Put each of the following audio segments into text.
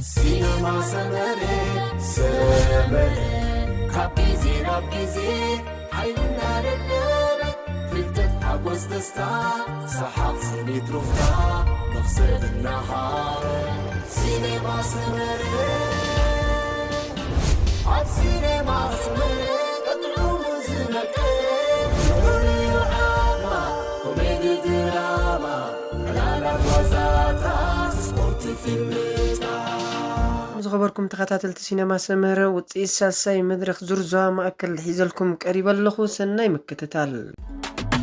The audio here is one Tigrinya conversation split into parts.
ሲነማ ሰመረ ሰመረ ካብ ግዜ ናብ ግዜ ሓይልና ደለበ ፍልጠት ሓጎስ ደስታ ሰሓቕ ስኒት ሩፍታ መኽሰብ እናሃረ ሲነማ ሰመረ ኣብ ሲነማ ሰመረ ቀጥዑ ዝነቀ ኮሜዲ ድራማ ዕላላት ዋዛታት ስፖርት ፊልምታት ዝኸበርኩም ተኸታተልቲ ሲነማ ሰመረ ውፅኢት ሳልሳይ መድረኽ ዙር ዞባ ማእከል ሒዘልኩም ቀሪበ ኣለኹ። ሰናይ ምክትታል።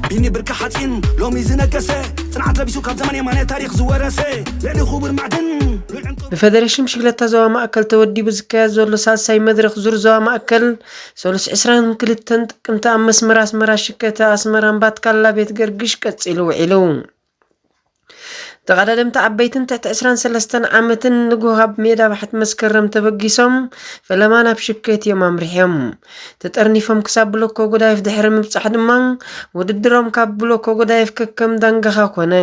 ቢኒ ብርኪ ሓፂን ሎሚ ዝነገሰ፣ ፅንዓት ለቢሱ ካብ ዘመን የማነ ታሪኽ ዝወረሰ፣ ልዕሊ ክቡር ማዕድን ሉል ዕንቁ ብፌደሬሽን ብሽክለታ ዞባ ማእከል ተወዲቡ ዝካየድ ዘሎ ሳልሳይ መድረኽ ዙር ዞባ ማእከል ሰሉስ ዕስራን ክልተን ጥቅምቲ ኣብ መስመር ኣስመራ ሽከተ ኣስመራን ባትካላ ቤት ገርግሽ ቀፂሉ ውዒሉ። ተቐዳደምቲ ዓበይትን ትሕቲ ዕስራን ሰለስተን ዓመትን ንግሆ ካብ ሜዳ ባሕቲ መስከረም ተበጊሶም ፈለማ ናብ ሽከት እዮም ኣምሪሖም። ተጠርኒፎም ክሳብ ብሎኮ ጎዳይፍ ድሕሪ ምብጻሕ ድማ ውድድሮም ካብ ብሎኮ ጎዳይፍ ከከም ዳንጋኻ ኮነ።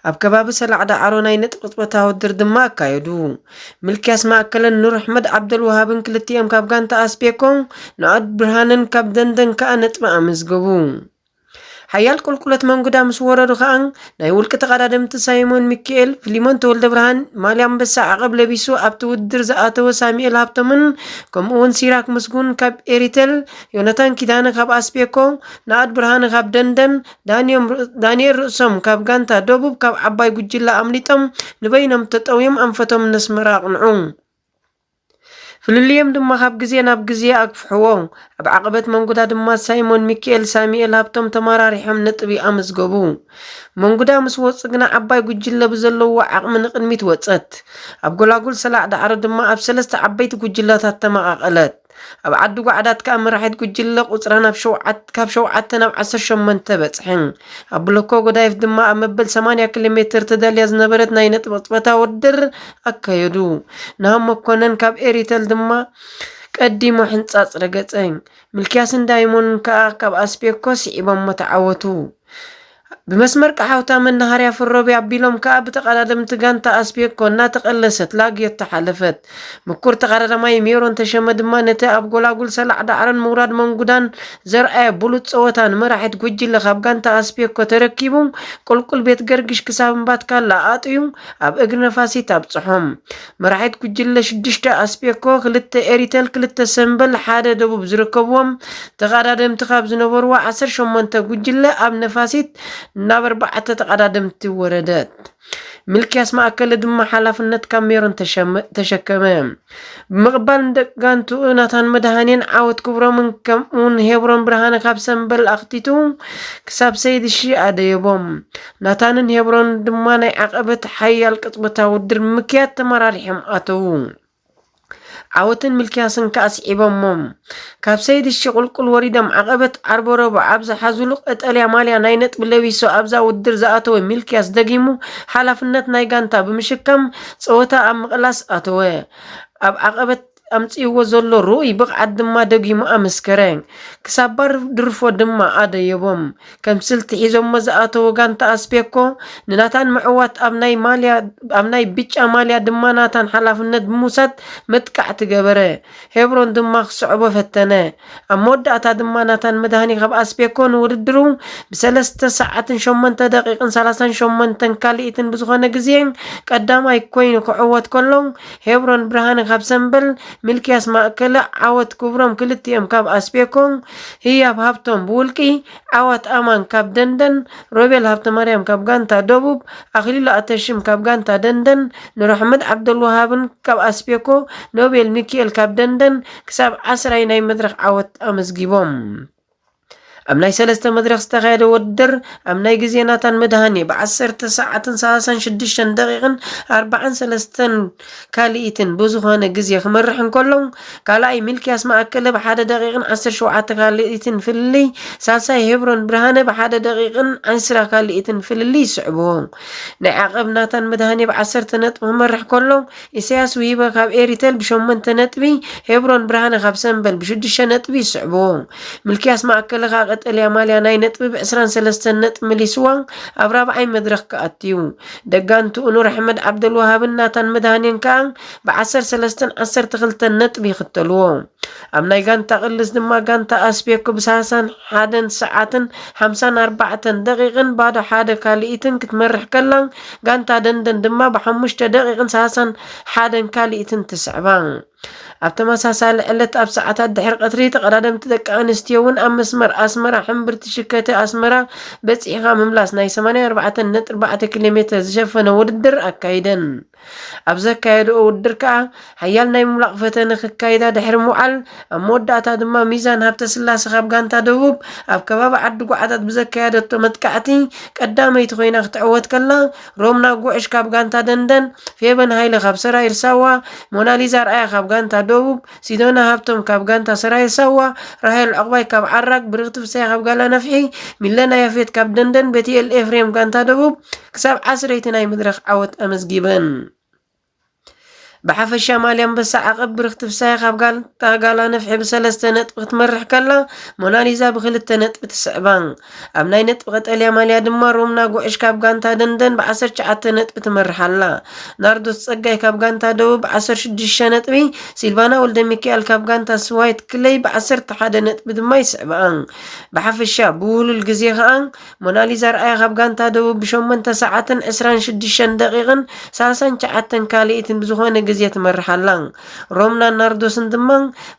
ኣብ ከባቢ ሰላዕ ዳዕሮ ናይ ነጥቢ ቅጽበታዊ ውድድር ድማ ኣካየዱ። ሚልክያስ ማእከለን ኑር ኣሕመድ ዓብደልወሃብን ክልቲኦም ካብ ጋንታ ኣስቤኮ ንኣድ ብርሃንን ካብ ደንደን ከኣ ነጥቢ ኣመዝገቡ። ሓያል ቁልቁለት መንጉዳ ምስ ወረዱ ከኣ ናይ ውልቂ ተቐዳደምቲ ሳይሞን ሚካኤል፣ ፊሊሞን ተወልደ ብርሃን፣ ማልያ ኣንበሳ ዓቐብ ለቢሱ ኣብቲ ውድድር ዝኣተወ ሳሙኤል ሃብቶምን ከምኡ እውን ሲራክ ምስጉን ካብ ኤሪቴል፣ ዮናታን ኪዳነ ካብ ኣስቤኮ፣ ንኣድ ብርሃነ ካብ ደንደን፣ ዳንዮም ር- ዳንኤል ርእሶም ካብ ጋንታ ደቡብ ካብ ዓባይ ጉጅለ ኣምሊጦም ንበይኖም ተጠውዮም ኣንፈቶም ነስመራ ኣቕንዑ። ፍልልዮም ድማ ካብ ግዜ ናብ ግዜ ኣግፍሕዎ። ኣብ ዓቐበት መንጉዳ ድማ ሳይሞን ሚካኤል ሳሚኤል ሃብቶም ተመራሪሖም ነጥቢ ኣመዝገቡ። መንጉዳ ምስ ወጹ ግና ዓባይ ጉጅለ ብዘለዎ ዓቕሚ ንቕድሚት ወጸት። ኣብ ጎላጉል ሰላዕ ዳዕሮ ድማ ኣብ ሰለስተ ዓበይቲ ጉጅለታት ተመቓቐለት። ኣብ ዓዲ ጓዕዳት ከኣ መራሒት ጉጅለ ቁጽራ ናብ ሸውዓት ካብ ሸውዓተ ናብ ዓሰርተ ሸሞንተ በጽሐ። ኣብ ብሎኮ ጎዳይፍ ድማ ኣብ መበል ሰማንያ ኪሎ ሜትር ተዳልያ ዝነበረት ናይ ነጥቢ ቅጽበታ ውድድር ኣካየዱ። ናሆም መኮነን ካብ ኤሪተል ድማ ቀዲሙ ሕንጻጽ ረገጸ። ሚልክያስን ዳይሞንን ከኣ ካብ ኣስፔኮ ስዒቦሞ ተዓወቱ። ብመስመር ቀሓውታ መናሃርያ ፍሮቢ ኣቢሎም ከኣ ብተቐዳደምቲ ጋንታ ኣስፔኮ እናተቐለሰት ላግዮት ተሓለፈት። ምኩር ተቐዳዳማይ ሜሮን ተሸመ ድማ ነቲ ኣብ ጎላጉል ሰላዕ ዳዕሮን ምውራድ መንጉዳን ዘርኣየ ብሉጽ ጸወታ ንመራሒት ጉጅለ ካብ ጋንታ ኣስፔኮ ተረኪቡ ቁልቁል ቤት ገርግሽ ክሳብ እምባትካላ ኣጥዩ ኣብ እግሪ ነፋሲት ኣብጽሖም። መራሒት ጉጅለ ሽዱሽተ ኣስፔኮ፣ ክልተ ኤሪተል፣ ክልተ ሰምበል፣ ሓደ ደቡብ ዝርከብዎም ተቐዳደምቲ ካብ ዝነበርዋ ዓሰርተ ሸሞንተ ጉጅለ ኣብ ነፋሲት ናብ ኣርባዕተ ተቐዳደምቲ ወረደት። ሚልክያስ ማእከለ ድማ ሓላፍነት ካብ ሜሮን ተሸመ- ተሸከመ። ብምቕባል ንደቂ ጋንትኡ ናታን መድሃኔን ዓወት ክብሮምን ከምኡውን ሄብሮን ብርሃነ ካብ ሰምበል ኣኽቲቱ ክሳብ ሰይድ ሺ ኣደየቦም። ናታንን ሄብሮን ድማ ናይ ዓቐበት ሓያል ቅጽበታዊ ውድድር ምክያድ ተመራሪሖም ኣተዉ። ዓወትን ሚልክያስን ከኣ ስዒቦሞም። ካብ ሰይድ እሺ ቁልቁል ወሪዶም ዓቐበት ዓርቦ ረቡዕ ኣብ ዝሓዙሉ ቀጠልያ ማልያ ናይ ነጥቢ ለቢሱ ኣብዛ ውድድር ዝኣተወ ሚልክያስ ደጊሙ ሓላፍነት ናይ ጋንታ ብምሽካም ጸወታ ኣብ ምቕላስ ኣተወ። ኣብ ዓቐበት ኣምጺእዎ ዘሎ ርኡይ ብቕዓት ድማ ደጊሙ ኣመስከረ። ክሳብ ባር ድርፎ ድማ ኣደየቦም። ከም ስልቲ ሒዞሞ ዝኣተወ ጋንታ ኣስፔኮ ንናታን ምዕዋት ኣብ ናይ ማልያ ኣብ ናይ ብጫ ማልያ ድማ ናታን ሓላፍነት ብምውሳድ መጥቃዕቲ ገበረ። ሄብሮን ድማ ክስዕቦ ፈተነ። ኣብ መወዳእታ ድማ ናታን መድሃኒ ካብ ኣስፔኮ ንውድድሩ ብሰለስተ ሰዓትን ሸሞንተ ደቂቕን ሰላሳን ሸሞንተን ካልኢትን ብዝኾነ ግዜ ቀዳማይ ኮይኑ ክዕወት ከሎ ሄብሮን ብርሃነ ካብ ሰምበል፣ ሚልክያስ ማእከለ፣ ዓወት ክብሮም ክልቲኦም ካብ ኣስፔኮ፣ ህያብ ሃብቶም ብውልቂ፣ ዓወት ኣማን ካብ ደንደን፣ ሮቤል ሃብተማርያም ካብ ጋንታ ደቡብ፣ ኣኽሊሉ ኣተሽም ካብ ጋንታ ደንደን፣ ኑር ኣሕመድ ዓብደልወሃብን ካብ ኣስፔኮ፣ ኖቤል ሚኪኤል ካብ ደንደን ክሳብ ዓስራይ ናይ መድረኽ ዓወት ኣመዝጊቦም። ኣብ ናይ ሰለስተ መድረኽ ዝተኻየደ ውድድር ኣብ ናይ ግዜ ናታን መድሃኔ ብዓሰርተ ሰዓትን ሰላሳን ሽዱሽተን ደቂቕን ኣርባዓን ሰለስተን ካልኢትን ብዝኾነ ግዜ ክመርሕ እንከሎ ካልኣይ ሚልክያስ ማእከለ ብሓደ ደቂቕን ዓሰርተ ሸውዓተ ካልኢትን ፍልልይ፣ ሳልሳይ ሄብሮን ብርሃነ ብሓደ ደቂቕን ዕስራ ካልኢትን ፍልልይ ይስዕብዎ። ናይ ዓቐብ ናታን መድሃኔ ብዓሰርተ ነጥቢ ክመርሕ ከሎ ኢሳያስ ውሂበ ካብ ኤሪተል ብሸሞንተ ነጥቢ፣ ሄብሮን ብርሃነ ካብ ሰምበል ብሽዱሽተ ነጥቢ ይስዕብዎ። ሚልክያስ ማእከለ ከኣ ቀጠልያ ማልያ ናይ ነጥቢ ብ ዕስራን ሰለስተን ነጥቢ መሊስዋ ኣብ ራብዓይ መድረኽ ክኣትዩ። ደጋንትኡ ኑር ኣሕመድ ዓብደልዋሃብን ናታን መድሃኔን ከኣ ብ ዓሰርተ ሰለስተን ዓሰርተ ክልተን ነጥቢ ይኽተልዎ። ኣብ ናይ ጋንታ ቅልስ ድማ ጋንታ ኣስቤኮ ብ ሰላሳን ሓደን ሰዓትን ሓምሳን ኣርባዕተን ደቂቕን ባዶ ሓደ ካልኢትን ክትመርሕ ከላ፣ ጋንታ ደንደን ድማ ብ ሓሙሽተ ደቂቕን ሰላሳን ሓደን ካልኢትን ትስዕባ። ኣብ ተመሳሳሊ ዕለት ኣብ ሰዓታት ድሕሪ ቀትሪ ተቐዳደምቲ ደቂ ኣንስትዮ እውን ኣብ መስመር ኣስመራ ሕምብርቲ ሽከቲ ኣስመራ በጺሕኻ ምምላስ ናይ ሰማንያ ኣርባዕተ ነጥቢ ኣርባዕተ ኪሎ ሜትር ዝሸፈነ ውድድር ኣካይደን። ኣብ ዘካየድኦ ውድድር ከኣ ሓያል ናይ ምምላቕ ፈተነ ክካይዳ ድሕሪ ምውዓል፣ ኣብ መወዳእታ ድማ ሚዛን ሃብተስላሴ ካብ ጋንታ ደቡብ ኣብ ከባቢ ዓዲ ጓዓታት ብዘካየደቶ መጥቃዕቲ ቀዳመይቲ ኮይና ክትዕወት ከላ፣ ሮምና ጉዕሽ ካብ ጋንታ ደንደን፣ ፌበን ሃይለ ካብ ሰራይር ሳዋ፣ ሞናሊዛ ኣርኣያ ካብ ጋንታ ደቡብ፣ ሲዶና ሃብቶም ካብ ጋንታ ሰራይር ሳዋ፣ ራሄል ዕቑባይ ካብ ዓራግ፣ ብርኽቲ ፍስሃየ ካብ ጋላ ነፍሒ፣ ሚለና ያፌት ካብ ደንደን፣ ቤትኤል ኤፍሬም ጋንታ ደቡብ ክሳብ ዓስረይቲ ናይ መድረኽ ዓወት ኣመዝጊበን። ብሓፈሻ ማልያ ኣንበሳ ዓቐብ ብርኽቲ ፍስሃየ ካብ ጋንታ ጋላ ነፍሒ ብሰለስተ ነጥቢ ክትመርሕ ከላ፣ ሞናሊዛ ብክልተ ነጥቢ ትስዕባ። ኣብ ናይ ነጥቢ ቀጠልያ ማልያ ድማ ሮምና ጉዕሽ ካብ ጋንታ ደንደን ብዓሰርተ ትሽዓተ ነጥቢ ትመርሕ ኣላ። ናርዶስ ጸጋይ ካብ ጋንታ ደቡብ ብዓሰርተ ሽዱሽተ ነጥቢ፣ ሲልቫና ወልደሚካኤል ካብ ጋንታ ስዋይት ክለይ ብዓሰርተ ሓደ ነጥቢ ድማ ይስዕብኣ። ብሓፈሻ ብውህሉል ግዜ ከኣ ሞናሊዛ ኣርኣያ ካብ ጋንታ ደቡብ ብሸሞንተ ሰዓትን ዕስራን ሽዱሽተን ደቂቕን ሰላሳን ትሽዓተን ካልኢትን ብዝኾነ ግዜ ትመርሕ ኣላ። ሮምናን ናርዶስን ድማ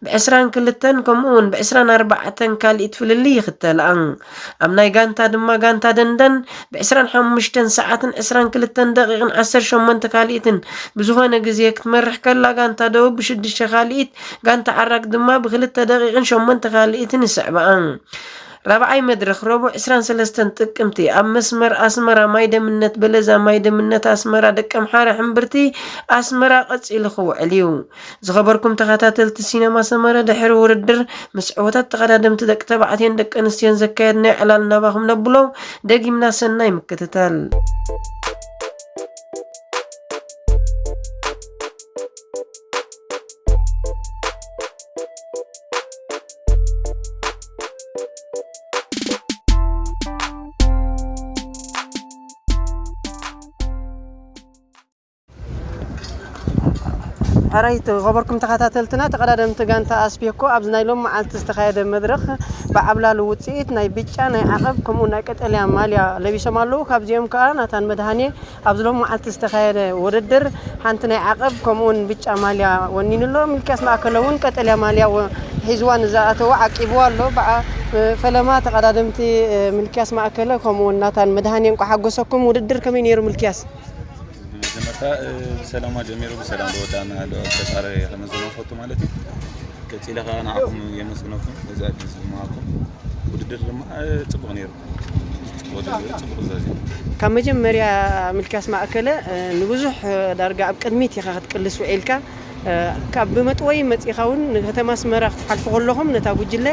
ብዕስራን ክልተን ከምኡ እውን ብዕስራን ኣርባዕተን ካልኢት ፍልልይ ይኽተልኣ። ኣብ ናይ ጋንታ ድማ ጋንታ ደንደን ብዕስራን ሓሙሽተን ሰዓትን ዕስራን ክልተን ደቂቕን ዓሰርተ ሸሞንተ ካልኢትን ብዝኾነ ግዜ ክትመርሕ ከላ፣ ጋንታ ደቡብ ብሽዱሽተ ካልኢት፣ ጋንታ ዓራግ ድማ ብክልተ ደቂቕን ሸሞንተ ካልኢትን ይስዕብኣ። ራብዓይ መድረኽ ረቡዕ ዕስራን ሰለስተን ጥቅምቲ ኣብ መስመር ኣስመራ ማይ ደምነት በለዛ ማይ ደምነት ኣስመራ ደቀምሓረ ሕምብርቲ ኣስመራ ቀጺሉ ክውዕል እዩ። ዝኸበርኩም ተኸታተልቲ ሲነማ ሰመረ፣ ድሕሪ ውድድር ምስ ዕዉታት ተቐዳደምቲ ደቂ ተባዕትዮን ደቂ ኣንስትዮን ዘካየድናዮ ዕላል ናባኹም ነብሎ፣ ደጊምና ሰናይ ምክትታል። ሕራይ ዝኸበርኩም ተኸታተልትና፣ ተቐዳደምቲ ጋንታ ኣስቤኮ ኣብዚ ናይ ሎም መዓልቲ ዝተኻየደ መድረኽ ብዓብላሉ ውፅኢት ናይ ብጫ ናይ ዓቐብ ከምኡ ናይ ቀጠልያ ማልያ ለቢሶም ኣለዉ። ካብዚኦም ከዓ ናታን መድሃኔ ኣብዚ ሎም መዓልቲ ዝተኻየደ ውድድር ሓንቲ ናይ ዓቐብ ከምኡውን ብጫ ማልያ ወኒኑ ኣሎ። ሚልክያስ ማእከለ እውን ቀጠልያ ማልያ ወ-፣ ሒዝዋ ንዝኣተወ ዓቂብዋ ኣሎ። ብዓ-፣ ፈለማ ተቐዳደምቲ፣ እ፣ ሚልክያስ ማእከለ ከምኡውን ናታን መድሃኔ እንቋ ሓጎሰኩም። ውድድር ከመይ ነይሩ ሚልክያስ? ብመጀመርታ፣ እ፣ ብሰላማ ጀሚሩ ብሰላም ዝወዳእና ልዑል ፈጣሪ ከመስግኖ ፈቱ ማለት እዩ። ቀጺለ ከኣ ንዓኹም የመስግነኩም ነዚ ዕድል ዝመሃኩም። ውድድር ድማ፣ እ፣ ጽቡቕ ነይሩ። ጽቡቕ ውድድር፣ ጽቡቕ ዛዜ። ካብ መጀመርያ ሚልክያስ ማእከለ፣ እ፣ ንብዙሕ፣ እ፣ ዳርጋ ኣብ ቅድሚት ኢኻ ክትቅልስ ውዒልካ። እ፣ ካብ ብመጥወይ መጺኻ እውን ንከተማ ኣስመራ ክትሓልፉ ከለኹም ነታ ጉጅለ፣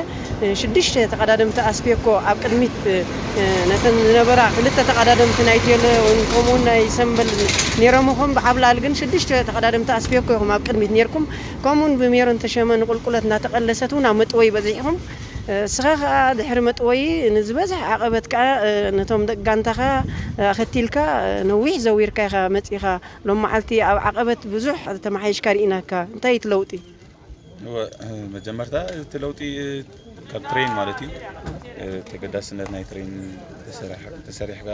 እ፣ ሽዱሽተ ተቐዳደምቲ ኣስቤኮ ኣብ ቅድሚት፣ እ፣ ነተን ዝነበራ ክልተ ተቐዳደምቲ ናይ ቴለ እውን ከምኡውን ናይ ሰምበል ነይሮምኹም። ብዓብላል ግን ሽዱሽተ ተቐዳደምቲ ኣስቤኮ ኢኹም ኣብ ቅድሚት ነይርኩም። ከምኡውን ብሜሮን ተሸመ ንቁልቁለት እናተቐለሰት እውን ኣብ መጥወይ በዚሕኹም። እ፣ እስኻ ኸኣ ድሕሪ መጥወይ ንዝበዝሕ ዓቐበት ከኣ፣ እ፣ ነቶም ደቂ ጋንታኻ፣ እ፣ ኣኸቲልካ፣ እ፣ ነዊሕ ዘዊርካ ኢኻ መጺኻ። ሎም መዓልቲ ኣብ ዓቐበት ብዙሕ ተመሓይሽካ ርኢናካ። እንታይ እዩ እቲ ለውጢ? እወ፣ መጀመርታ እቲ ለውጢ ካብ ትሬን ማለት እዩ። ተገዳስነት ናይ ትሬን ተሰሪሕ-፣ ተሰሪሕካ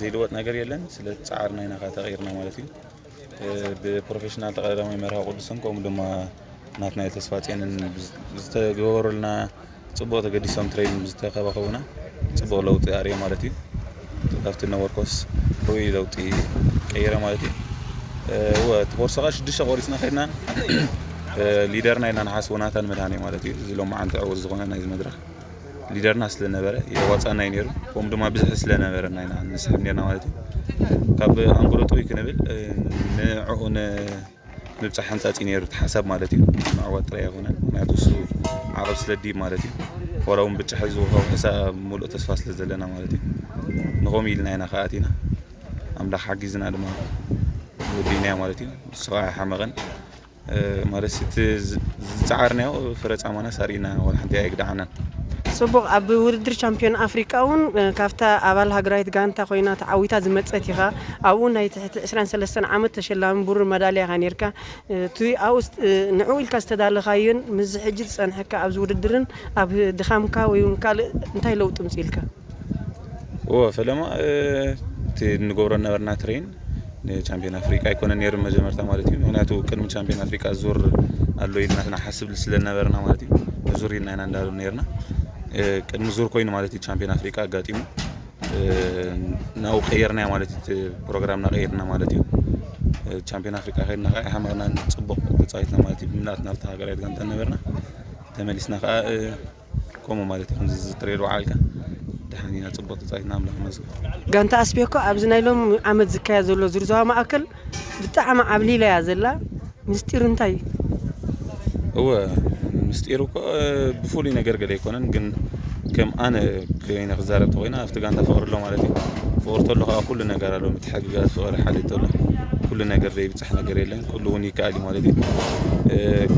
ዘይልወጥ ነገር የለን። ስለ ጻዕርና ኢና ከኣ ተቐይርና ማለት እዩ። ብፕሮፌሽናል ተቐዳዳማይ መርሃ ቅዱስን ከምኡ ድማ ናትናኤል ተስፋጽዮንን ብዝ-፣ ብዝተገበሩልና ጽቡቕ ተገዲሶም ትሬን ምስ ተኸባኸቡና ጽቡቕ ለውጢ ኣርእዮም ማለት እዩ። ካብቲ ነበርኩስ ርኡይ ለውጢ ቀይረ ማለት እዩ። እ፣ እወ፣ እቲ ኮርስ ኸኣ ሽዱሽተ ቆሪጽና ከድና፣ እ፣ ሊደርና ኢልና ንሓስቦ ናታን መድሃኔ ማለት እዩ። እዚ ሎማዓንቲ ዕዉት ዝኾነ ናይዚ መድረኽ ሊደርና ስለ ነበረ የዋጽኣና እዩ ነይሩ። ከምኡ ድማ ብዝሒ ስለ ነበረና ኢና ንስሕብ ነርና ማለት እዩ። ካብ ኣንጎሎ ጥውይ ክንብል፣ እ፣ ንዕኡ ን-፣ ምብጻሕ ሕንጻጽ እዩ ነይሩ እቲ ሓሳብ ማለት እዩ። ምዕዋት ጥራይ ኣይኮነን፣ ምኽንያቱ እሱ ዓቐብ ስለ ድዩ ማለት እዩ። ዋላ እውን ብጫ ሕዚ ከውሕሳ ሙሉእ ተስፋ ስለ ዘለና ማለት እዩ። ንኸምኡ ኢልና ኢና ከኣ ኣቲና። ኣምላኽ ሓጊዝና ድማ ወዲእናዮ ማለት እዩ። ንሱ ከኣ ኣይሓመቐን። እ፣ ማለት እቲ ዝ-፣ ዝጸዓርናዮ ፍረ ጻማናስ ኣርኢና ዋላ ሓንቲ ኣይግደዓናን። ጽቡቕ። ኣብ ውድድር ቻምፒዮን ኣፍሪቃ እውን ካብታ ኣባል ሃገራዊት ጋንታ ኮይና ተዓዊታ ዝመጸት ኢኻ። ኣብኡ ናይ ትሕቲ ዕስራን ሰለስተን ዓመት ተሸላሚ ብሩር መዳልያ ኢኻ ነርካ። እቲ ኣብኡ ንዕኡ ኢልካ ዝተዳለኻዮን ምስዚ ሕጂ ዝጸንሐካ ኣብዚ ውድድርን ኣብ ድኻምካ ወይ እውን ካልእ እንታይ ለውጢ ምጽኢልካ? እወ ፈለማ እቲ እንገብሮ ነበርና ትሬን ንቻምፒዮን ኣፍሪቃ ኣይኮነን ነይሩ መጀመርታ ማለት እዩ። ምክንያቱ ቅድሚ ቻምፒዮን ኣፍሪቃ ዙር ኣሎ ኢልና ንሓስብ ስለነበርና ማለት እዩ። ዙር ኢልና ኢና እንዳሉ ነርና። ቅድሚ ዙር ኮይኑ ማለት እዩ ቻምፒዮን ኣፍሪቃ ኣጋጢሙ። ናብኡ ቀየርናዮ ማለት እዩ። ፕሮግራምና ቀይርና ማለት እዩ። ቻምፒዮን ኣፍሪቃ ከድና ከዓ ሓመቕናን ፅቡቅ ተፃዊትና ማለት እዩ። ብምላእት ናብቲ ሃገራዊት ጋንታ ነበርና ተመሊስና ከዓ ከምኡ ማለት እዩ። ከምዚ ዝትሬድ ወዓልካ ደሓን ኢና ፅቡቅ ተፃዊትና ኣምላኽ መስገን። ጋንታ ኣስቤኮ ኣብዚ ናይ ሎም ዓመት ዝካየድ ዘሎ ዙር ዞባ ማእከል ብጣዕሚ ዓብሊላ እያ ዘላ። ምስጢሩ እንታይ እዩ? እወ ምስጢሩ እኮ ብፍሉይ ነገር ገለ ኣይኮነን፣ ግን ከም ኣነ ኮይነ ክዛረብ ተኮይና ኣብቲ ጋንታ ፍቅሪ ኣሎ ማለት እዩ። ፍቅሪ ተሎ ከዓ ኩሉ ነገር ኣሎ፣ ምትሕግጋዝ ፍቅሪ ሓልዮት ተሎ ኩሉ ነገር ዘይብፃሕ ነገር የለን፣ ኩሉ እውን ይከኣል እዩ ማለት እዩ።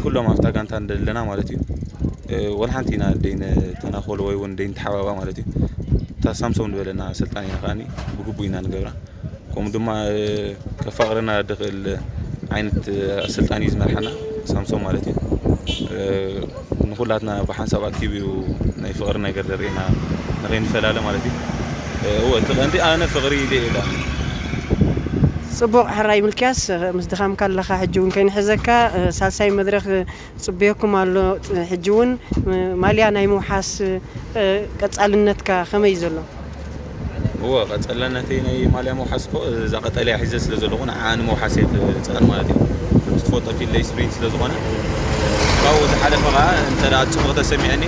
ኩሎም ኣብታ ጋንታ እንደለና ማለት እዩ። ወላ ሓንቲ ኢና ደይነ ተናኮሎ ወይ እውን ደይንተሓባባ ማለት እዩ። እታ ሳምሶም ዝበለና ኣሰልጣኒና ከዓኒ ብግቡ ኢና ንገብራ። ከምኡ ድማ ከፋቕረና ድኽእል ዓይነት ኣሰልጣኒ እዩ ዝመርሓና ሳምሶም ማለት እዩ። ንኩላትና ብሓንሳብ ኣኪቡ እዩ ናይ ፍቕሪ ነገር ዘርእየና ንኸይንፈላለ ማለት እዩ። እወ እቲ ቀንዲ ኣነ ፍቕሪ ኢለ እየ። ጽቡቕ ሕራይ ምልክያስ፣ ምስ ድኻምካ ኣለኻ ሕጂ እውን ከይንሕዘካ። ሳልሳይ መድረኽ ጽበየኩም ኣሎ። ሕጂ እውን ማልያ ናይ ምውሓስ ቀጻልነትካ ከመይ እዩ ዘሎ? እወ ቀጸልነተይ ናይ ማልያ ምውሓስ እኮ እዛ ቀጠልያ ሒዘ ስለ ዘለኹ ንዓ ንምውሓስ እየ ዝጽዕር ማለት እዩ። ከምቲ ትፈልጦ ፊልደይ ስፕሪንት ስለ ዝኾነ ካብኡ ዝሓለፈ ከዓ እንተ ደኣ ጽቡቕ ተሰሚዐኒ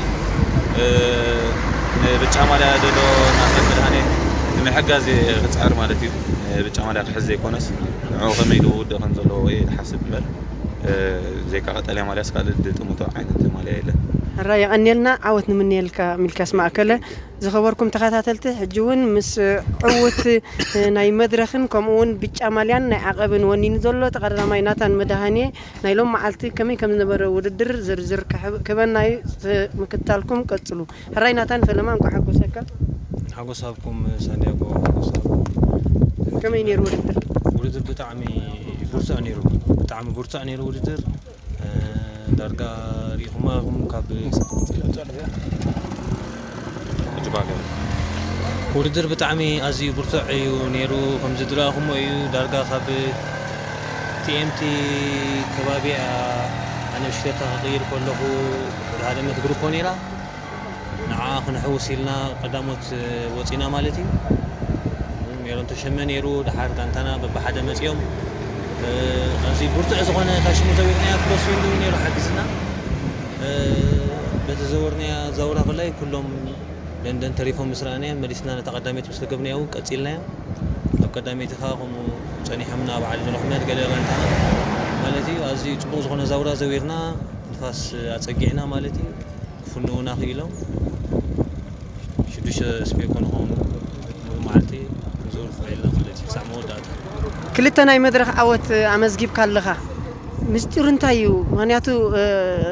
ንብጫ ማልያ ዘሎ ናትናን መድሃኔ ንምሕጋዝ እየ ክጽዕር ማለት እዩ። ብጫ ማልያ ክሕዝ ዘይኮነስ ንዕኡ ከመይ ኢሉ ክውድእ ከም ዘለዎ እየ ዝሓስብ እምበር ዘይካ ቀጠልያ ማልያስ ካልእ ዝጥምቶ ዓይነት ማልያ የለን። ሕራይ የቐንየልና፣ ዓወት ንምንየልካ ሚልክያስ ማእከለ። ዝኸበርኩም ተኸታተልቲ ሕጂ እውን ምስ ዕውት ናይ መድረኽን ከምኡ እውን ብጫ ማልያን ናይ ዓቐብን ወኒኑ ዘሎ ተቐዳዳማይ ናታን መድሃኔ ናይ ሎም መዓልቲ ከመይ ከም ዝነበረ ውድድር ዝርዝር ክህበና እዩ። ምክትታልኩም ቀጽሉ። ሕራይ ናታን ፈለማ እንኳዕ ሓጎሰካ። ሓጎስ ሃብኩም ሳንዲያጎ፣ ሓጎስ ሃብኩም። ከመይ ነይሩ ውድድር? ውድድር ብጣዕሚ ብርቱዕ ነይሩ፣ ብጣዕሚ ብርቱዕ ነይሩ ውድድር። ዳርጋ ሪኢኹማ ኢኹም ካብ ውድድር ብጣዕሚ ኣዝዩ ብርቱዕ እዩ ነይሩ። ከምዚ ዝረኣኹሞ እዩ። ዳርጋ ካብ ቲኤምቲ ከባቢ እያ። ኣነ ብሽክለታ ክቕይር ከለኹ ዝሃደመት ግሩፖ ነይራ። ንዓ ክንሕውስ ኢልና ቀዳሞት ወፂና ማለት እዩ። ሜሮን ተሸመ ነይሩ፣ ድሓር ጋንታና በብሓደ መፂኦም። ኣብዚ ብርቱዕ ዝኾነ ካብ ሽሙ ዘዊርናዮ ክሮስ ዊንድ እውን ነይሩ ሓጊዝና። በቲ ዘወርናያ ዛውራ ብላይ ኩሎም ደንደን ተሪፎም ምስ ረኣናያ መሊስና ነታ ቀዳመይቲ ምስ ረገብናያ እውን ቀፂልናያ። ኣብ ቀዳመይቲ ከዓ ከምኡ ፀኒሖምና ኣብ ዓሊ ኑር ኣሕመድ ገለ ጋንታና ማለት እዩ። ኣዝዩ ፅቡቕ ዝኾነ ዛውራ ዘዊርና ንፋስ ኣፀጊዕና ማለት እዩ። ክፍንውና ክኢሎም ሽዱሽተ ስፔኮ ንኸውን ሙሉእ መዓልቲ ክንዘውር ክኽእል ኢና ማለት እዩ ክሳዕ መወዳእታ። ክልተ ናይ መድረኽ ዓወት ኣመዝጊብካ ኣለኻ። ምስጢሩ እንታይ እዩ? ምክንያቱ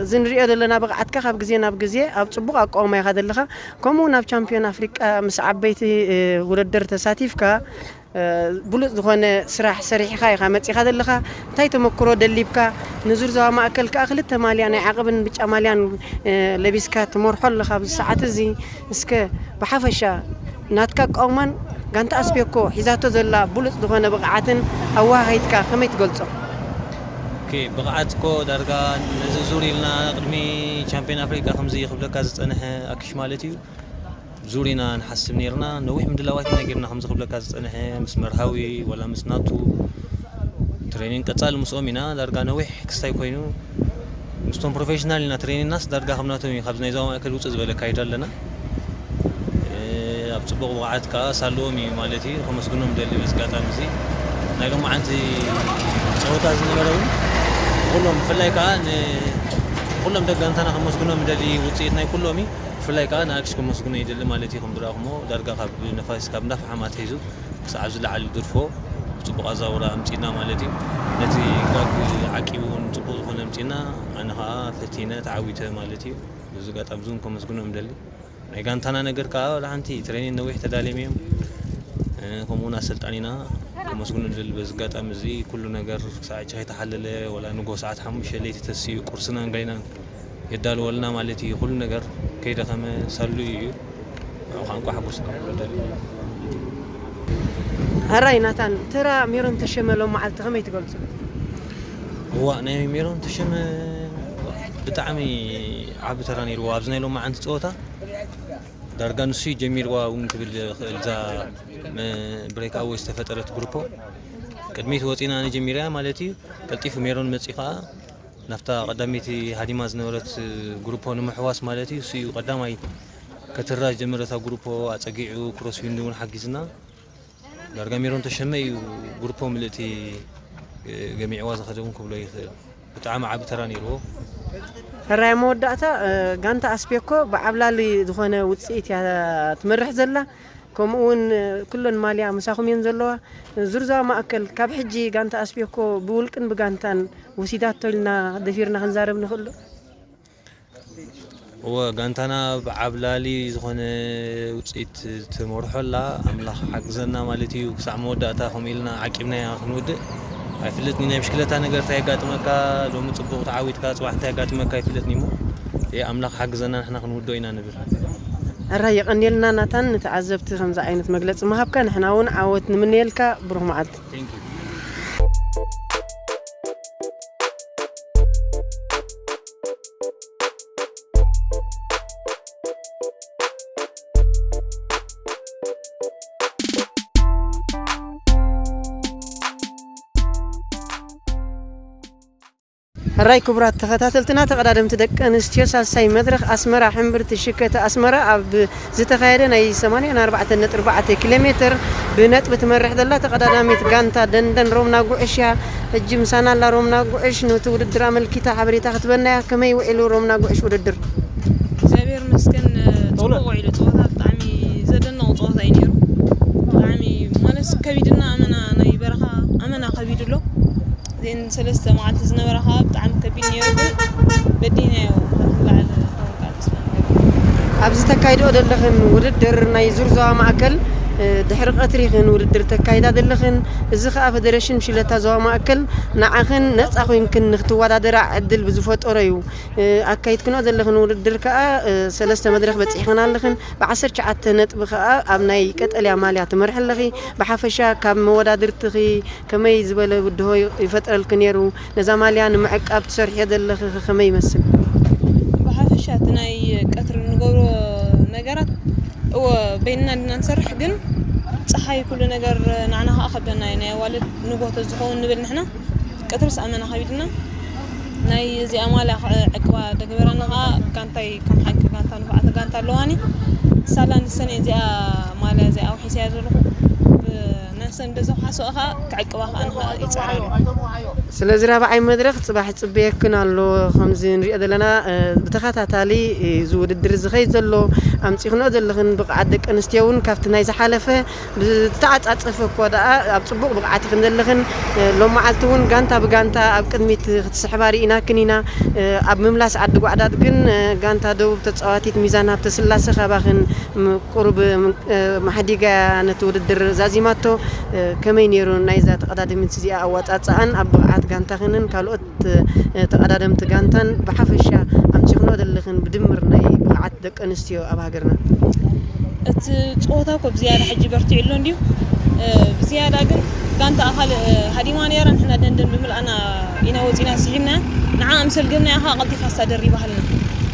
እዚ ንሪኦ ዘለና ብቕዓትካ ካብ ግዜ ናብ ግዜ ኣብ ፅቡቕ ኣቋውማ ኢኻ ዘለኻ። ከምኡ ናብ ቻምፒዮን ኣፍሪቃ ምስ ዓበይቲ ውድድር ተሳቲፍካ ብሉፅ ዝኾነ ስራሕ ሰሪሕኻ ኢኻ መፂኻ ዘለኻ። እንታይ ተመክሮ ደሊብካ? ንዙር ዞባ ማእከል ከዓ ክልተ ማልያ ናይ ዓቐብን ብጫ ማልያን ለቢስካ ትመርሖ ኣለኻ ኣብዚ ሰዓት እዚ። እስከ ብሓፈሻ ናትካ ኣቃውማን ጋንታ ኣስቤኮ ሒዛቶ ዘላ ብሉፅ ዝኾነ ብቕዓትን ኣወሃሂድካ ከመይ ትገልፆ? ብቕዓት እኮ ዳርጋ ነዚ ዙር ኢልና ቅድሚ ቻምፒዮን ኣፍሪቃ ከምዚ ክብለካ ዝፀንሐ ኣክሽ ማለት እዩ። ዙር ኢና ንሓስብ ነርና። ነዊሕ ምድላዋት ኢና ጌርና ከምዚ ክብለካ ዝጸንሐ ምስ መርሃዊ ወላ ምስ ናቱ ትሬኒንግ ቀጻሊ ምስኦም ኢና። ዳርጋ ነዊሕ ክስታይ ኮይኑ ምስቶም ፕሮፌሽናል ኢና ትሬኒንግናስ ዳርጋ ከም ናቶም እዩ። ካብዚ ናይ ዞባ ማእከል ውጽእ ዝበለ ኣካይዳ ኣለና። ኣብ ጽቡቕ ብቕዓት ከኣ ሳልዎም እዩ ማለት እዩ። ከመስግኖም ደሊ በዚ ኣጋጣሚ እዚ ናይ ሎማዓንቲ ጸወታ ዝነበረ እውን ኩሎም ብፍላይ ከኣ ንኩሎም ደጋንታና ከመስግኖም ደሊ ውጽኢት ናይ ኩሎም እዩ። ብፍላይ ከዓ ንኣክሽ ከመስግኖ ይደሊ ማለት እዩ። ከም ዝረኣኹሞ ዳርጋ ካብ ነፋስ ካብ እንዳፍሓም ኣትሒዙ ክሳብ ኣብዚ ላዕሊ ድርፎ ብፅቡቕ ኣዛውራ ኣምፂና ማለት እዩ። ነቲ ጋግ ዓቂቡ እውን ፅቡቕ ዝኾነ ኣምፂና ኣነ ከዓ ፈቲነ ተዓዊተ ማለት እዩ። በዚ ኣጋጣሚ እዚ እውን ከመስግኖ ምደሊ። ናይ ጋንታና ነገር ከዓ ወላ ሓንቲ ትሬኒን ነዊሕ ተዳልዮም እዮም። እ፣ ከምኡውን ኣሰልጣኒና ከመስግኑ ንደሊ። በዚ ኣጋጣሚ እዚ ኩሉ ነገር ክሳዕ ቻይ ተሓለለ ወላ ንጎ ሰዓት ሓሙሽተ ለይቲ ተስኡ ቁርስናን ጋይናን የዳልወልና ማለት እዩ። ኩሉ ነገር ከይደኸመ ሳሉ እዩ። ንዕኡ ከዓ እንቋዕ ሓጎስካ። ሕራይ ናታን፣ ተራ ሜሮን ተሸመ ሎም መዓልቲ ከመይ ትገልጹ? እዋ፣ ናይ ሜሮን ተሸመ ብጣዕሚ ዓቢ ተራ ነይርዎ ኣብዚ ናይ ሎማዓንቲ ጸወታ። ዳርጋ ንሱ እዩ ጀሚርዋ እውን ክብል ይኽእል። እዛ መ-፣ ብሬክ ኣወይ ዝተፈጠረት ግሩፖ ቅድሚት ወፂና ንጀሚርያ ማለት እዩ። ቀልጢፉ ሜሮን መፂ ከዓ ናብታ ቀዳመይቲ ሃዲማ ዝነበረት ግሩፖ ንምሕዋስ ማለት እዩ። እሱ እዩ ቀዳማይ ከትራ ዝጀመረታ ግሩፖ ኣፀጊዑ፣ ክሮስዊንድ እውን ሓጊዝና። ዳርጋ ሜሮን ተሸመ እዩ ግሩፖ ምልእቲ ገሚዕዋ ዝኸደ እውን ክብሎ ይኽእል። ብጣዕሚ ዓቢ ተራ ነይርዎ። ሕራይ መወዳእታ፣ እ፣ ጋንታ ኣስፔኮ ብዓብላሊ ዝኾነ ውጽኢት እያ ትመርሕ ዘላ። ከምኡ እውን፣ እ፣ ኩለን ማልያ ምሳኹም እየን ዘለዋ። ዙርዛዋ ማእከል ካብ ሕጂ ጋንታ ኣስፔኮ ብውልቅን ብጋንታን ወሲዳቶ ኢልና ደፊርና ክንዛረብ ንኽእል ዶ? እወ፣ ጋንታና ብዓብላሊ ዝኾነ ውጽኢት ትመርሖ ኣላ። ኣምላኽ ሓግዘና ማለት እዩ። ክሳዕ መወዳእታ ከምኡ ኢልና ዓቂብናያ ክንውድእ። ኣይፍለጥን፣ ናይ ብሽክለታ ነገር እንታይ የጋጥመካ፣ ሎሚ ጽቡቕ ተዓዊትካ፣ ጽባሕ እንታይ የጋጥመካ ኣይፍለጥን እሞ፣ እ፣ ኣምላኽ ሓግዘና፣ ንሕና ክንውድኦ ኢና ንብል። ኣራ የቐንየልና ናታን፣ ንተዓዘብቲ ከምዚ ዓይነት መግለጺ ምሃብካ፣ ንሕና እውን ዓወት ንምነየልካ። ብሩኽ መዓልቲ። Thank you። ሕራይ ክቡራት ተኸታተልትና፣ ተቐዳደምቲ ደቂ ኣንስትዮ ሳልሳይ መድረኽ ኣስመራ ሕምብርቲ ሽከተ ኣስመራ ኣብ ዝተኻየደ ናይ ሰማንያን ኣርባዕተን ነጥቢ ኣርባዕተ ኪሎ ሜትር ብነጥቢ ትመርሕ ዘላ ተቐዳዳሚት ጋንታ ደንደን ሮምና ጉዕሽ እያ። ሕጂ ምሳና ኣላ ሮምና ጉዕሽ፣ ነቲ ውድድር ኣመልኪታ ሓበሬታ ክትበና እያ። ከመይ ውዒሉ ሮምና ጉዕሽ ውድድር? እግዚኣብሔር ይመስገን፣ ጽቡቕ ውዒሉ። ጸወታ ብጣዕሚ ዘደንቕ ጸወታ እዩ ነይሩ። ብጣዕሚ ማለት ከቢድና ኣመና ናይ በረኻ ኣመና ከቢዱ ኣሎ። እዘን ሰለስተ መዓልቲ ዝነበራ ከዓ ብጣዕሚ ከቢድ ነይሩ፣ ግን በዲናዮ። ካብ ላዕሊ ክኸውን ከዓ ተስፋ ንገብር። ኣብዚ ተካይድኦ ዘለኽን ውድድር ናይ ዙር ዞባ ማእከል፣ እ፣ ድሕሪ ቀትሪ ኢኽን ውድድር ተካይዳ ዘለኽን። እዚ ከዓ ፈደረሽን ብሽክለታ ዞባ ማእከል ንዓኽን ነፃ ኮይንክን ንክትወዳደራ ዕድል ብዝፈጠሮ እዩ። እ፣ ኣካይድክንኦ ዘለኽን ውድድር ከዓ፣ እ፣ ሰለስተ መድረኽ በፂሕኽን ኣለኽን። ብዓሰርተ ትሽዓተ ነጥቢ ከዓ ኣብ ናይ ቀጠልያ ማልያ ትመርሒ ኣለኺ። ብሓፈሻ ካብ መወዳድርትኺ ከመይ ዝበለ ብድሆ ይፈጥረልኪ ነይሩ? ነዛ ማልያ ንምዕቃብ ትሰርሕዮ ዘለኺ ከ ከመይ ይመስል? ብሓፈሻ እቲ ናይ ቀትሪ እንገብሮ ነገራት፣ እወ፣ በይንና እንዲና ንሰርሕ፣ ግን ፀሓይ ኩሉ ነገር ንዓና ከዓ ከብደና እዩ። ናይ ኣዋልድ ንግሆ ተዝኸውን ንብል ንሕና፣ ቀትርስ ኣመና ከቢድና። ናይ እዚኣ ማልያ ክዕቅባ ደግበረና ከዓ ጋንታይ ከም ሓቂ ጋንታ ንፉዓት ጋንታ ኣለዋኒ። ሳላ ንሰን እዚኣ ማልያ እዚኣ ኣውሒሰያ ዘለኹ። ብነሰን በዚ ሓሶ ከዓ ክዕቅባ ከዓ ንኸ ይፅዕራ ኣለኹ። ስለዚ ራብዓይ መድረኽ ፅባሕ ፅበየክን ኣሎ። ከምዚ ንሪኦ ዘለና፣ እ፣ ብተኸታታሊ፣ እ፣ እዚ ውድድር ዝኸይድ ዘሎ ኣምፂኽንኦ ዘለኽን ብቕዓት ደቂ ኣንስትዮ እውን ካብቲ ናይ ዝሓለፈ ብዝተዓጻጸፈ እኮ ደኣ ኣብ ጽቡቕ ብቕዓት ኢኽን ዘለኽን። እ፣ ሎም መዓልቲ እውን ጋንታ ብጋንታ ኣብ ቅድሚት ክትስሕባ ርኢናክን ኢና። እ፣ ኣብ ምምላስ ዓዲ ጓዕዳድ ግን፣ እ፣ ጋንታ ደቡብ ተጻዋቲት ሚዛን ሃብተስላሴ ካባኽን ም-፣ ቁሩብ ም-፣ እ፣ ማሕዲጋ ነቲ ውድድር ዛዚማቶ። እ፣ ከመይ ነይሩ ናይዛ ተቐዳደሚት እዚኣ ኣወጻጽኣን ኣብ ብቕዓት ጋንታኽንን ካልኦት፣ እ፣ ተቐዳደምቲ ጋንታን ብሓፈሻ ኣምጺኽንኦ ዘለኽን ብድምር ናይ ብቕዓት ደቂ ኣንስትዮ ኣብ ሃገርና? እቲ ጸወታ እኮ ብዝያዳ ሕጂ በርቲዑ ኣሎ እንድዩ። እ፣ ብዝያዳ ግን ጋንታ ኣኻልእ፣ እ፣ ሃዲማ ነይራ፣ ንሕና ደንደን ብምልኣና ኢና ወጺና ስሒብና። ንዓ ምስ ሰልገምናያ ኸኣ ቀልጢፋ እሳ ደሪባሃልና።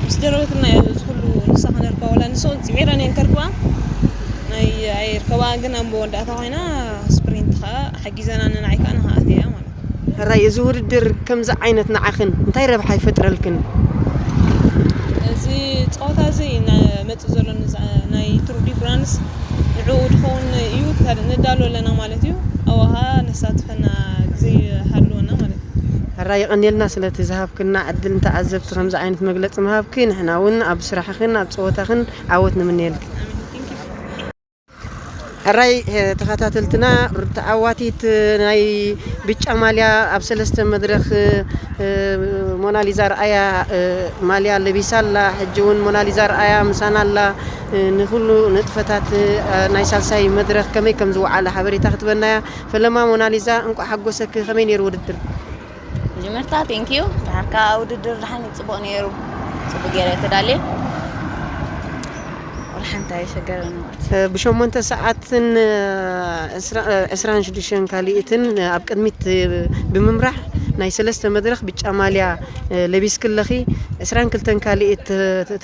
ምስ ደረበትና እዩ እዚ ኩሉ ንሳ ክነርክባ፣ ወላ ንስኡን ጽዒረን እየን ከርክባ። ናይ ኣይርከባ ግን ኣብ መወዳእታ ኮይና ስፕሪንት ኸኣ ሓጊዛና ንዓይ ከኣ ንኸኣ ኣትያ ማለት። ሕራይ፣ እዚ ውድድር ከምዚ ዓይነት ንዓኽን እንታይ ረብሓ ይፈጥረልክን? እዚ ጸወታ እዚ መጽእ ዘሎ ንዛ-፣ ናይ ቱር ዲ ፍራንስ ንዕኡ ድኸውን እዩ፣ ንዳሎ ኣለና ማለት እዩ። ኣብኡ ኸኣ ነሳትፈና ግዜ ይሃልወና ማለት እዩ። ሕራይ፣ የቐንየልና ስለቲ ዝሃብክና ዕድል፣ ንተዓዘብቲ ከምዚ ዓይነት መግለጺ ምሃብኪ። ንሕና እውን ኣብ ስራሕኽን ኣብ ጸወታኽን ዓወት ንምነየልኪ። ኣሜን። Thank you። ሕራይ ተኸታተልትና፣ ተዓዋቲት ናይ ብጫ ማልያ ኣብ ሰለስተ መድረኽ ሞናሊዛ ኣርኣያ ማልያ ለቢሳ ኣላ። ሕጂ እውን ሞናሊዛ ኣርኣያ ምሳና ኣላ። ንኩሉ ንጥፈታት ናይ ሳልሳይ መድረኽ ከመይ ከም ዝወዓለ ሓበሬታ ክትበናያ። ፈለማ ሞናሊዛ፣ እንቋዕ ሓጎሰኪ። ከመይ ነይሩ ውድድር? መጀመርታ ቴንኪዩ። ድሓርካ ውድድር ድሓን ጽቡቕ ነይሩ። ጽቡቕ ገይረ ተዳልየ። ወላ ሓንቲ ኣይሸገረን ማለት እዩ። ብሸሞንተ ሰዓትን ዕስራን ሽዱሽተን ካልኢትን ኣብ ቅድሚት ብምምራሕ ናይ ሰለስተ መድረኽ ብጫ ማልያ ለቢስኪ ኣለኺ። ዕስራን ክልተን ካልኢት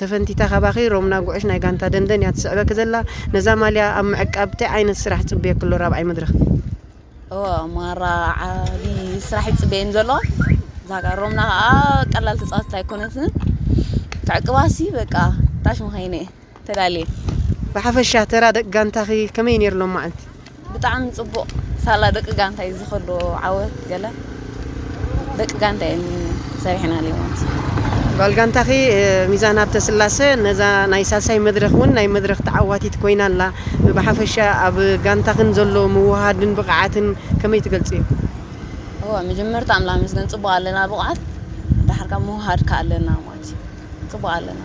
ተፈንቲታ ካባኺ። ሮምና ጉዕሽ ናይ ጋንታ ደንደን እያ ትስዕበኪ ዘላ። ነዛ ማልያ ኣብ ምዕቃብ እንታይ ዓይነት ስራሕ ትጽበየኪ ኣሎ ራብዓይ መድረኽ? እወ፣ ማራ ዓቢ ስራሕ ይጽበየን ዘሎ። እዛ ጋር ሮምና ከኣ ቀላል ተጻዋቲት ኣይኮነትን። ተዕቅባሲ በቃ ታሽ ምዃይነ ተዳልየ። ብሓፈሻ ተራ ደቂ ጋንታኺ ከመይ ነይሩ ሎም መዓልቲ? ብጣዕሚ ጽቡቕ። ሳላ ደቂ ጋንታይ ዝኸዶ ዓወት ገለ ደቂ ጋንታይ ሰሪሕና ኣለና። ጓል ጋንታኺ ሚዛን ሃብተስላሰ ነዛ ናይ ሳልሳይ መድረኽ እውን ናይ መድረኽ ተዓዋቲት ኮይና ኣላ። ብሓፈሻ ኣብ ጋንታኽን ዘሎ ምውሃድን ብቕዓትን ከመይ ትገልጽዮ? እወ፣ መጀመርታ ኣምላኽ ይመስገን ጽቡቕ ኣለና ብቕዓት፣ ድሓር ካብ ምውሃድ ከ ኣለና ማለት እዩ። ጽቡቕ ኣለና።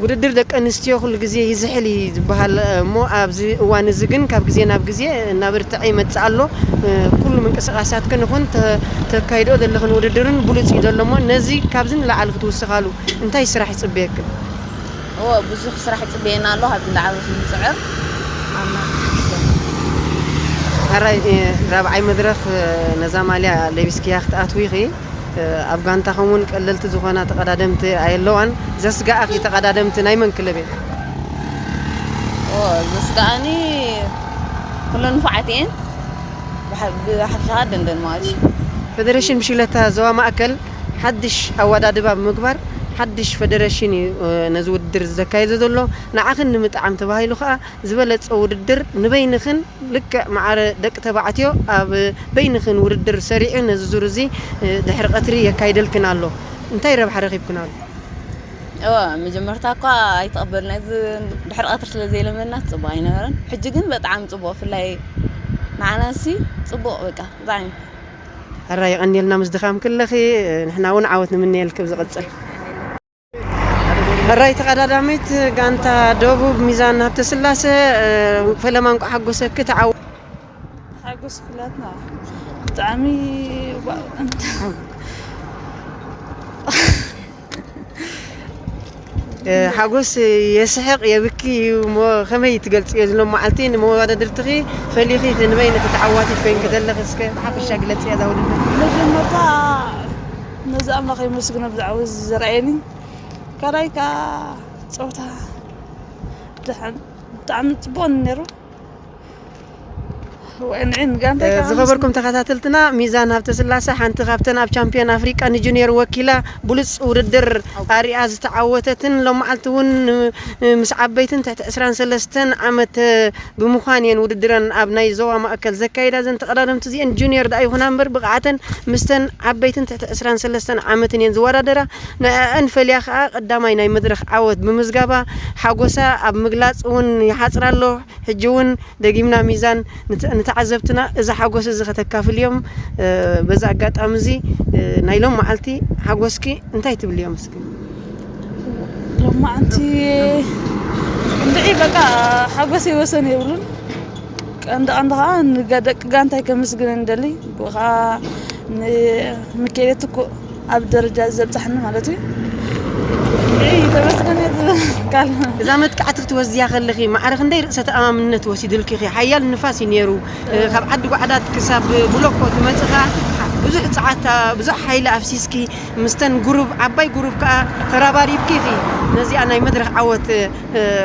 ውድድር ደቂ ኣንስትዮ ኩሉ ግዜ ይዝሕል እዩ ዝበሃል እሞ ኣብዚ እዋን እዚ ግን ካብ ግዜ ናብ ግዜ እናበርትዐ ይመጽእ ኣሎ። ኩሉ ምንቅስቓሳትክን ይኹን ተ- ተካይድኦ ዘለኽን ውድድርን ብሉጽ እዩ ዘሎ እሞ ነዚ ካብዚ ንላዕሊ ክትውስኻሉ እንታይ ስራሕ ይጽበየክን? እወ፣ ብዙሕ ስራሕ ይጽበየና ኣሎ። ካብ ላዕሊ ክንጽዕር ኣምላኽ ይመስገን። ሕራይ ራብዓይ መድረኽ ነዛ ማልያ ለቢስክያ ክትኣትዊ ኢኺ። ኣብ ጋንታኹም እውን ቀለልቲ ዝኾና ተቐዳደምቲ ኣየለዋን። ዘስጋኣኺ ተቐዳደምቲ ናይ መን ክለብ እየን? ኦ፣ ዘስጋኣኒ ኩለን ንፉዓት እየን። ብሓ- ብሓፈሻ ደንደን ማለት እዩ። ፌደሬሽን ብሽክለታ ዞባ ማእከል ሓድሽ ኣወዳድባ ብምግባር ሓድሽ ፌደሬሽን እዩ ነዚ ውድድር ዘካየዶ ዘሎ። ንዓኽን ንምጥዓም ተባሂሉ ከኣ ዝበለጸ ውድድር ንበይንኽን ልክዕ ማዕረ ደቂ ተባዕትዮ ኣብ በይንኽን ውድድር ሰሪዑ ነዚ ዙር እዚ ድሕሪ ቀትሪ የካይደልክን ኣሎ። እንታይ ረብሓ ረኺብክን ኣሎ? እወ መጀመርታ እኳ ኣይተቐበልናይ እዚ ድሕሪ ቀትሪ ስለ ዘይለመድና ጽቡቕ ኣይነበረን። ሕጂ ግን በጣዕሚ ጽቡቕ ብፍላይ ንዓናሲ ጽቡቕ በቃ ብጣዕሚ። ሕራይ የቐንየልና ምስ ድኻም ክለኺ ንሕና እውን ዓወት ንምነየልኪ ኣብ ዝቕጽል። ሕራይ ተቐዳዳሚት ጋንታ ደቡብ ሚዛን ሃብተስላሰ ፈለማ እንቋዕ ሓጎሰኪ ተዓወ ሓጎስ ኩላትና ብጣዕሚ ባ- ሓጎስ የስሕቕ የብኪ እዩ እሞ ከመይ ትገልፅዮ ዝሎም መዓልቲ ንመወዳድርትኺ ፈሊኺ ንበይንኺ ተዓዋቲት ኮይንኪ ዘለኺ እስከ ብሓፈሻ ግለፅያ እዛ ውድድር። መጀመርታ ነዚ ኣምላኽ የመስግኖ ብዛዕባ እዚ ዘርኣየኒ ካልኣይ ከዓ ፀወታ ደሓን ብጣዕሚ ፅቡቅ ነይሩ። ወንዒን ጋንታይ ከዓ ዝኸበርኩም ተኸታተልትና ሚዛን ሃብተስላሰ ሓንቲ ካብተን ኣብ ቻምፒዮን ኣፍሪቃ ንጁኒየር ወኪላ ብሉፅ ውድድር ኣሪኣ ዝተዓወተትን ሎመዓልቲ እውን ምስ ዓበይትን ትሕቲ ዕስራን ሰለስተን ዓመት ብምዃን እየን ውድድረን ኣብ ናይ ዞባ ማእከል ዘካይዳ። እዘን ተቐዳደምቲ እዚአን ጁኒየር ደኣ ይኹና እምበር ብቕዓተን ምስተን ዓበይትን ትሕቲ ዕስራን ሰለስተን ዓመትን እየን ዝወዳደራ። ንዕዐን ፈልያ ከዓ ቀዳማይ ናይ መድረኽ ዓወት ብምዝጋባ ሓጎሳ ኣብ ምግላፅ እውን ይሓፅር ኣሎ። ሕጂ እውን ደጊምና ሚዛን ንተ- ንተዓዘብትና እዚ ሓጎስ እዚ ከተካፍልዮም በዚ ኣጋጣሚ እዚ ናይ ሎም መዓልቲ ሓጎስኪ እንታይ ትብልዮም እስኪ? ሎማዓንቲ እንድዒ በቃ ሓጎሰይ ወሰን የብሉን። ቀንዲ ቀንዲ ከዓ ንደቂ ጋንታይ ከመስግን እንደሊ ብኡ ከዓ ንምኬሌት እኮ ኣብ ደረጃ ዘብፃሕኒ ማለት እዩ። እንድዒ ተመስገን እየ ዝብል ቃል እዛ መጥቃዕቲ ክትወስድያ ከለኺ ማዕረ ክንደይ ርእሰ ተኣማምነት ወሲድልኪ ኢኺ? ሓያል ንፋስ እዩ ነይሩ። ካብ ዓዲ ጓዕዳት ክሳብ ብሎኮ ትመፅእ ከዓ ብዙሕ ፀዓት ብዙሕ ሓይሊ ኣፍሲስኪ ምስተን ጉሩብ ዓባይ ጉሩብ ከዓ ተራባሪብኪ ኢኺ ነዚኣ ናይ መድረኽ ዓወት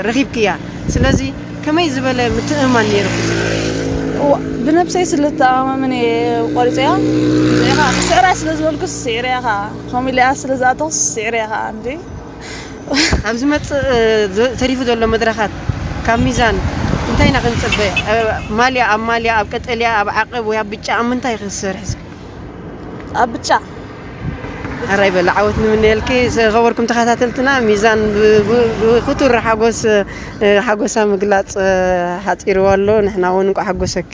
ረኺብክያ። ስለዚ ከመይ ዝበለ ምትእምማን ነይርኩ? እዋ ብነብሰይ ስለ ዝተኣማመን እየ ቆሪፀያ። እዚኣ ከዓ ክስዕራ ስለ ዝበልኩ ስዒረያ ከዓ ከምኡ ኢለያ ስለ ዝኣተኹ ስዒረያ ከዓ እንዲ ኣብ ዝመፅእ ተሪፉ ዘሎ መድረኻት ካብ ሚዛን እንታይ ኢና ክንፅበ? ማልያ ኣብ ማልያ ኣብ ቀጠልያ ኣብ ዓቐብ ወይ ኣብ ብጫ ኣብ ምንታይ ክሰርሕ? ኣብ ብጫ ሕራይ በል፣ ዓወት ንምነየልኪ። ዝኸበርኩም ተኸታተልትና፣ ሚዛን ብ- ብ- ብክቱር ሓጎስ ሓጎሳ ምግላፅ ሓፂርዋ ኣሎ። ንሕና እውን እንቋዕ ሓጎሰኪ።